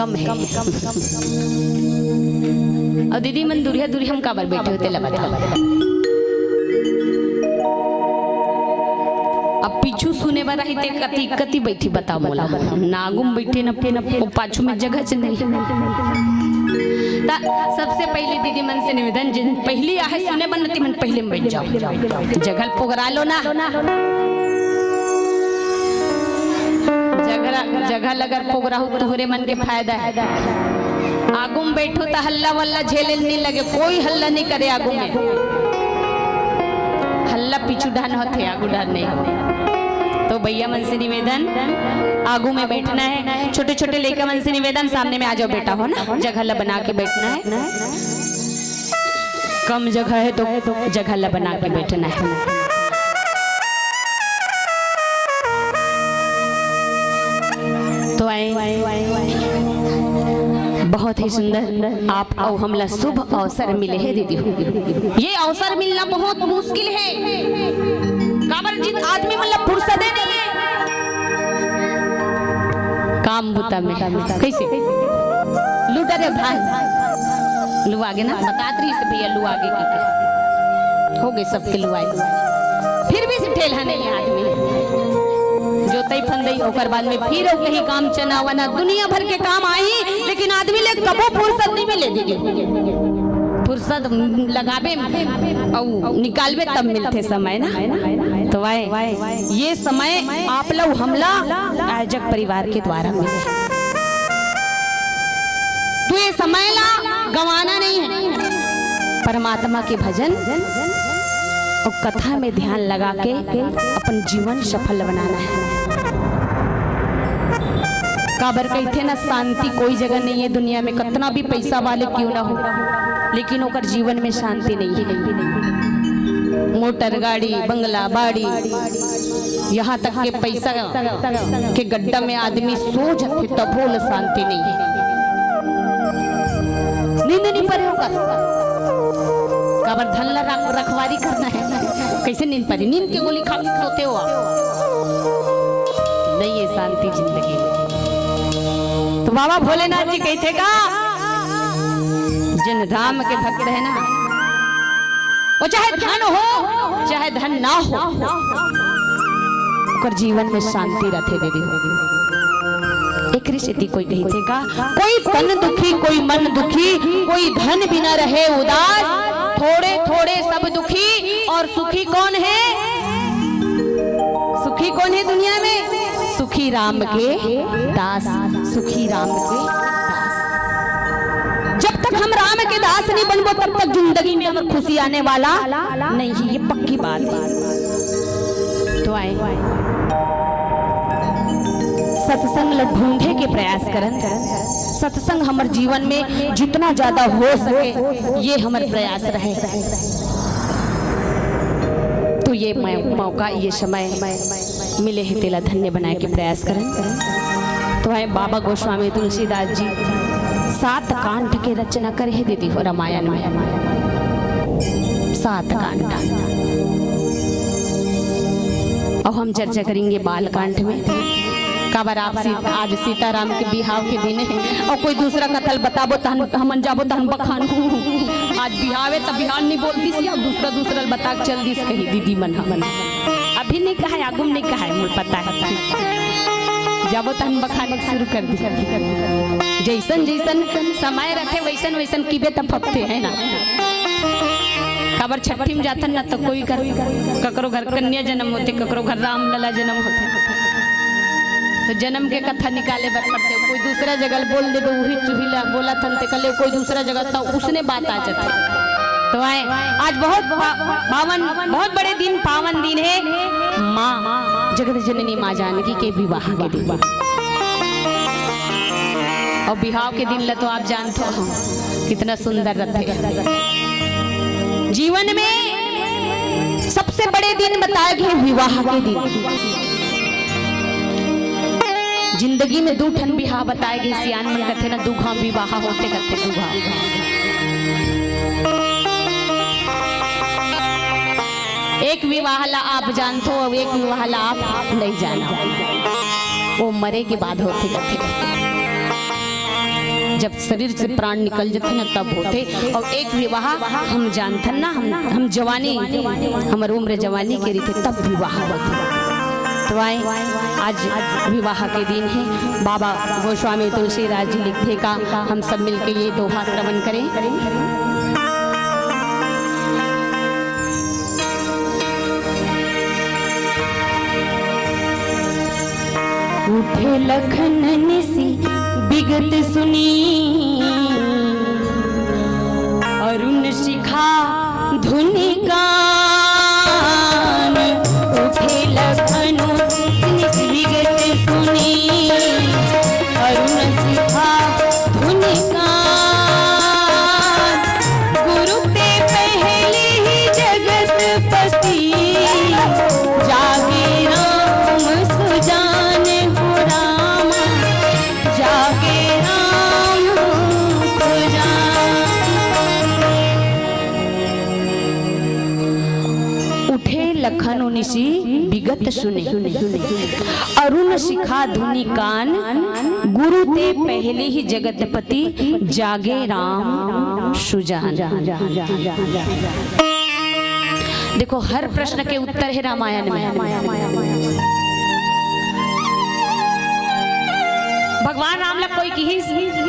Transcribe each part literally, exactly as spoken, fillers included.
कम हे। अउ दीदी मन दुरिहा दुरिहा हम काबर बइठे हो, तेला बता। अब पीछू सुने बर आही ते कति, कति बइठी बताव मोला। ना आगू म बइठे न, न, ओ पाछू में जगह च नहीं। त सबसे पहिली दीदी मन से निवेदन, जिन पहिली आहे सुने बर न, ते मन पहिली में बइठ जाव। जगह ल पोगरा लो ना। जगह, जगह ल अगर पोगराहू तुहरे मन के फायदा हे। आगू में बइठो त हल्ला वल्ला झेले ल नइ लगे, कोई हल्ला नइ करे आगू में। हल्ला पीछू डहन होथे, आगू डहन नइ होथे। तो भैया मन से निवेदन, आगू में बइठना हे। छोटे छोटे लइका मन से निवेदन, सामने में आ जाव बेटा, हो ना, जगह ल बना के बइठना हे। कम जगह हे तो जगह ल बना के बइठना हे। तो आए, बहुत ही सुंदर आप अउ हमला शुभ अवसर मिले हे दीदी हो। ये अवसर मिलना बहुत मुश्किल हे। काबर जिन आदमी मन ला फुर्सते नइ हे काम बुता में। कइसे? लुटा रे भाई। लुआ गे ना, बतात रहिस भैया, लुआ गे कहिके। हो गे सबके लुआई। फिर भी से ठेलहा नइ हे आदमी। जोतई फंदई, ओकर बाद में फिर अउ कहीं काम चना वना, दुनिया भर के काम आही, लेकिन आदमी ले कभू फुर्सत नइ मिले दीदी। फुर्सत लगाबे अउ निकालबे तब मिलथे समय ना। तो आए, ये समय आप ला अउ हमला आयोजक परिवार के द्वारा मिले। तो ये समय ला गंवाना नइ हे। परमात्मा के भजन अउ कथा में ध्यान लगा के अपन जीवन सफल बनाना हे। काबर कहिथे ना, शांति कोई जगह नइ हे दुनिया में, कतना भी पइसा वाले क्यों ना हो, लेकिन ओकर जीवन में शांति नइ हे। मोटर, गाड़ी, बंगला, बाड़ी, यहाँ तक के पइसा के गड्ढा में आदमी सो जथे, तभो ल शांति नइ हे। नींद नइ परे ओकर। काबर धन ला रख-, रखवारी करना हे। कइसे नींद परे? नींद के गोली खा के सोते हो आप। नइ हे शांति जिंदगी में। तो बाबा भोलेनाथ जी कहिथे का, जिन राम के भक्त हे ना, वो चाहे धन हो, चाहे धन ना हो, ओकर जीवन में शांति रथे दीदी हो। एकरे सेती कोई कहिथे का, कोई तन दुखी, कोई मन दुखी, कोई धन बिना रहे उदास, थोड़े थोड़े सब दुखी, और सुखी कौन हे? सुखी कौन हे दुनिया में? सुखी राम के दास, सुखी राम के दास। जब तक हम राम के दास नइ बनबो, तब तक जिंदगी में हमर खुशी आने वाला नइ हे, ये पक्की बात हे। तो आए, सत्संग ल ढूंढे के प्रयास करन। सत्संग हमर जीवन में जितना ज्यादा हो सके, ये हमर प्रयास रहे। तो ये मौ-, मौका, ये समय मिले हे, तेला धन्य बनाए के प्रयास करन। तो हे बाबा गोस्वामी तुलसीदास जी सात कांड के रचना करे हे दीदी हो रामायण में। सात कांड। अउ हम चर्चा करेंगे बाल कांड में। काबर आप सी-, आज सीताराम के बिहाव के दिन हे, अउ कोई दूसरा कथा ल बताबो तहन हमन जाबो तहन बखान। आज बिहाव हे त बिहाव नइ बोल दिस, अउ दूसरा दूसरा ल बता के चल दिस कही दीदी मन ह। अभी नइ कहा हे, आगू म नइ कहा हे, मोला पता हे। जाबो तहन बखाने के शुरू कर दिस। जइसन जइसन समय रथे, वइसन वइसन किबे त फपथे, हे ना? काबर छट्ठी में जाथन ना, तो कोई कर, ककरो घर कन्या जन्म होथे, ककरो घर रामलला जन्म होथे। तो जन्म के कथा निकाले बर पड़थे, कोई दूसरा जगह ल बोल देबे, उही चुही ला बोलत हन ते कहले कोई दूसरा जगह, तो उसने बात आ जाथे। तो आए, आज बहुत पा-, पावन, बहुत बड़े दिन, पावन दिन हे माँ, जगत जननी माँ जानकी के विवाह के दिन। अउ बिहाव के दिन ला तो आप जानथो हो, कितना सुंदर रथे। जीवन में सबसे बड़े दिन बताए गे विवाह के दिन। जिंदगी में दू ठन बिहाव बताए गे, सियान मन कथे ना, दू घांव विवाह होथे कथे, दू घांव। एक विवाह ला आप जानथो अउ एक विवाह ला आप नइ जानो, वो मरे के बाद होथे कथे। जब शरीर से प्राण निकल जथे ना, तब होथे। अउ एक विवाह हम जानथन ना, हम, हम जवानी, हमर उम्र जवानी के रहिथे, तब विवाह होथे। तो आए, आज विवाह के दिन हे। बाबा गोस्वामी तुलसीदास जी लिखथे का, हम सब मिलके ये दोहा श्रवण करें। उठे लखन निसि बिगत सुनी, अरुण शिखा धुनि कान। उठे लखन निसि बिगत सुनी, अरुण शिखा धुनि कान। गुरु ते पहले ही जगतपति, जागे राम सुजान हो राम, जागे राम सुजान। उठे लखन निसि बिगत सुनी, अरुण शिखा धुनि कान। गुरु ते पहले ही जगतपति, जागे राम सुजान। देखो, हर प्रश्न के उत्तर हे रामायण में। भगवान राम ला कोई किहिस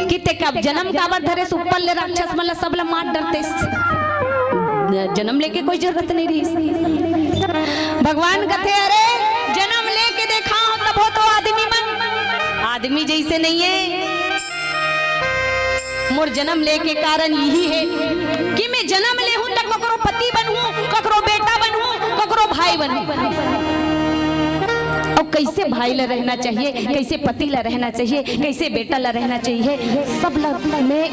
कि ते का जनम काबर धरेस, ऊपर ले राक्षस मन ला सब ला मार डरतेस। जनम लेके कोई जरूरत नहीं रहिस। भगवान कथे, "अरे, जनम लेके देखा हो, तब हो तो आदमी मन, आदमी जैसे नहीं है।" मोर जनम लेके कारण यही है कि मैं जनम लेहूं त ककरो पति बनहूं, ककरो बेटा बनहूं, ककरो भाई बनहूं। अउ कैसे भाई ला रहना चाहिए, कैसे पति ला रहना चाहिए, कैसे बेटा ला रहना चाहिए, सब ला मैं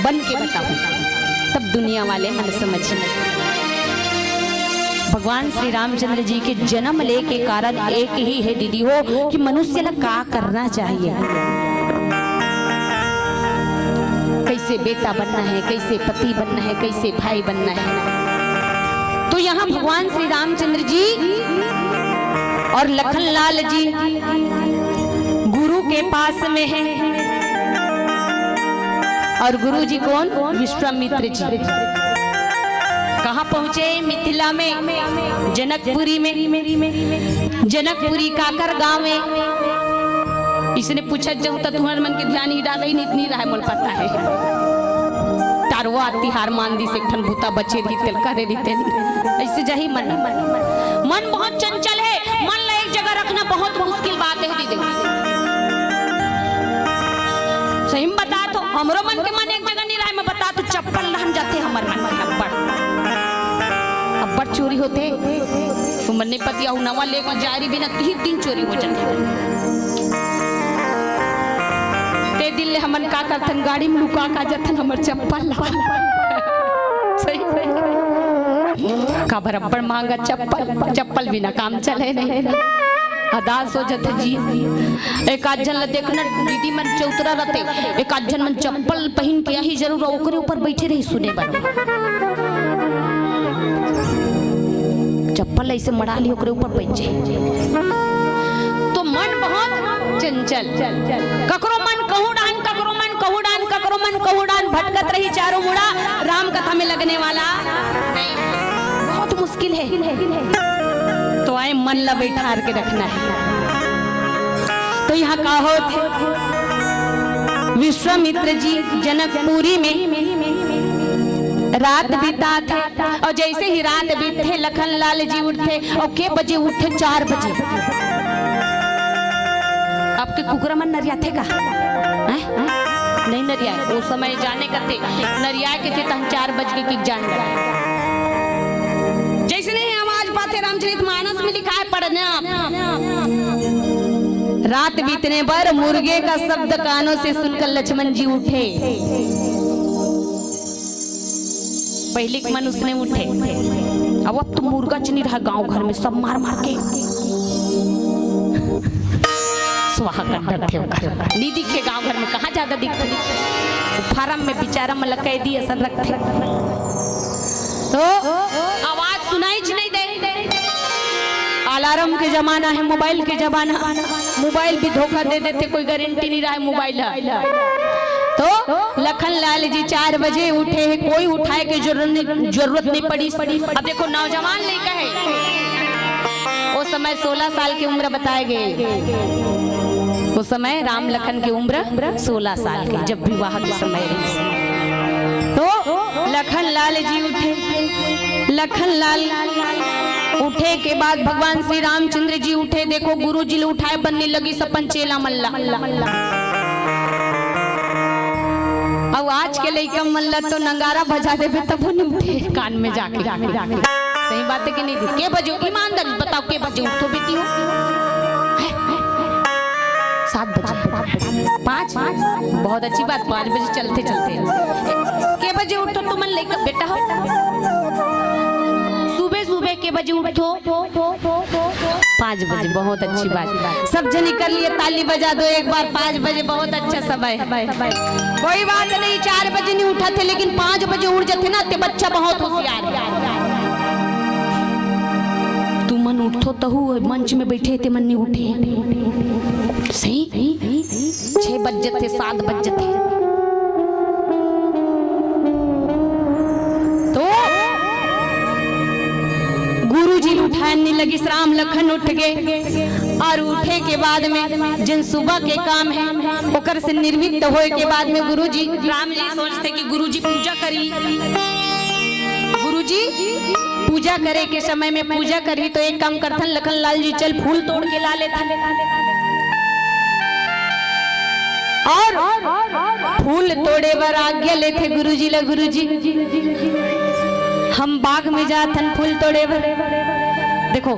बन के बताहूं, तब दुनिया वाले मन समझही। भगवान श्री रामचंद्र जी के जनम ले के कारण एक ही है दीदी हो कि मनुष्य ला का करना चाहिए, कैसे बेटा बनना है, कैसे पति बनना है, कैसे भाई बनना है। तो यहाँ भगवान श्री रामचंद्र जी और लखन लाल जी गुरु के पास में है। और गुरु जी कौन? विश्वामित्र जी। कहाँ पहुँचे? मिथिला में, जनकपुरी में। जनकपुरी काकर गाँव में। इसने पूछत जाऊं त तुहर मन के ध्यान ही डाले ही नहीं, नहीं रहे, मोल पता है। तारवा तिहार मान दिस, एक ठन भूता बचे रही, तेल करे रही, तेल। ऐसे जाही मन। मन बहुत चंचल है, मन ला एक जगह रखना बहुत मुश्किल बात है दीदी। सही में बता तो, हमरो मन के मन एक जगह नहीं रहे, मैं बता तो, चप्पल लहन जाते हमर मन के अब्बड़। अब्बड़ चोरी होते। तुमन नहीं पतिया, नवा लेके जा रही बिना तीन दिन चोरी हो जाथे। ते दिन ले हमन का करथन, गाड़ी में लुका का जथन हमर चप्पल ला। सही, सही। काबर अब्बड़ महंगा चप्पल, चप्पल बिना काम चले नहीं। अदास हो जाथे जी। एक आध झन ला देखना, दीदी मन चौतरा रहते, एक आध झन मन चप्पल पहन के आही जरूर, ओकरे ऊपर बैठे रही सुने बर। चप्पल ऐसे मड़ा ली, ओकरे ऊपर बैठ जाए। तो मन बहुत चंचल, ककरो मन कहूँ डाहन, ककरो मन कहूँ डाहन, ककरो मन कहूँ डाहन भटकत रही चारों मुड़ा, राम कथा में लगने वाला नहीं। बहुत मुश्किल है। तो आए, मन ला बैठार के रखना है। तो यहाँ का होत हे, विश्वामित्र जी जनकपुरी में रात बितात हे, और जैसे ही रात बीतथे, लखन लाल जी उठथे, और के बजे उठथे? चार बजे। आपके कुकरा मन नरियाथे का? हैं? नहीं नरियाए। वो समय जाने कते नरियाए के थे, तहन चार बज के कि जान जाए। जैसे नहीं आवाज पाथे, रामचरित मानस में लिखा है, पढ़ना। रात बीतने पर मुर्गे का शब्द कानों से सुनकर लक्ष्मण जी उठे। पहले के मन उसने उठे, अब, अब तो मुर्गा च नहीं रहा गांव घर में, सब मार मार के स्वाहा कर डरथे ओकर। नहीं दिखे गांव घर में, कहाँ ज्यादा दिखथे? फार्म में बेचारा मन ला कैदी असन रखथे। तो आवाज सुनाई च नहीं दे। अलार्म के जमाना है, मोबाइल के जमाना। मोबाइल भी धोखा दे देथे, कोई गारंटी नहीं रहा है मोबाइल ह। तो लखन लाल जी चार बजे उठे हे, कोई उठाए के जरूरत नहीं, जरूरत नहीं पड़ी। अब देखो, नौजवान लइका हे, ओ समय सोलह साल के उम्र बताए गए। ओ समय राम लखन के उम्र सोलह साल के, जब विवाह के समय रहिस। तो लखन लाल जी उठे, लखन लाल उठे के बाद भगवान श्री रामचंद्र जी उठे। देखो, गुरु जी ल उठाए बर नइ लगिस अपन चेला मन ला। अउ आज के लइका मन ला तो नगारा बजा देबे तभो नइ उठे कान में जाके। सही बात हे कि नहीं? के बजे, ईमानदारी बताओ, के बजे उठथो बेटी हो? सात बजे, पाँच, बहुत अच्छी बात, पाँच बजे चलते चलते। के बजे उठथो तुमन लइका बेटा हो? सुबह सुबह के बजे उठथो? पाँच बजे, बहुत अच्छी बात। सब जनी कर लिए, ताली बजा दो एक बार। पाँच बजे बहुत अच्छा समय हे। कोई बात नहीं, चार बजे नइ उठथे, लेकिन पाँच बजे उठ जथे ना, ते बच्चा बहुत होशियार हे। तुमन उठथो तहू मंच में बैठे, ते मन नइ उठे। सही, छह बज जथे, सात बज जथे। तो गुरु जी ल उठाए नइ लगिस, राम लखन उठ गे। अउ उठे के बाद में जेन सुबह के काम हे, ओकर से निवृत्त होए के बाद में गुरु जी, राम जी सोचथे कि गुरु जी पूजा करही। गुरु जी पूजा करे के समय में पूजा करही, तो एक काम करथन लखन लाल जी, चल फूल तोड़ के ला लेथन। अउ फूल तोड़े बर आज्ञा लेथे गुरु जी ला, गुरु जी हम बाग में जाथन फूल तोड़े बर। देखो,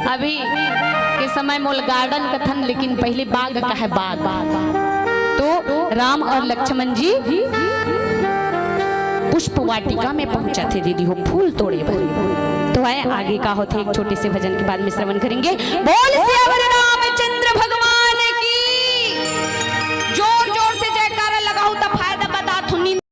अभी के समय मोला garden कथन, लेकिन पहली बाग कहे, बाग। तो राम अउ लक्ष्मण जी पुष्प वाटिका में पहुंचथे दीदी हो, फूल तोड़े बर। तो आए, आगे का होथे एक छोटे से भजन के बाद में श्रवण करेंगे। बोल सियावर राम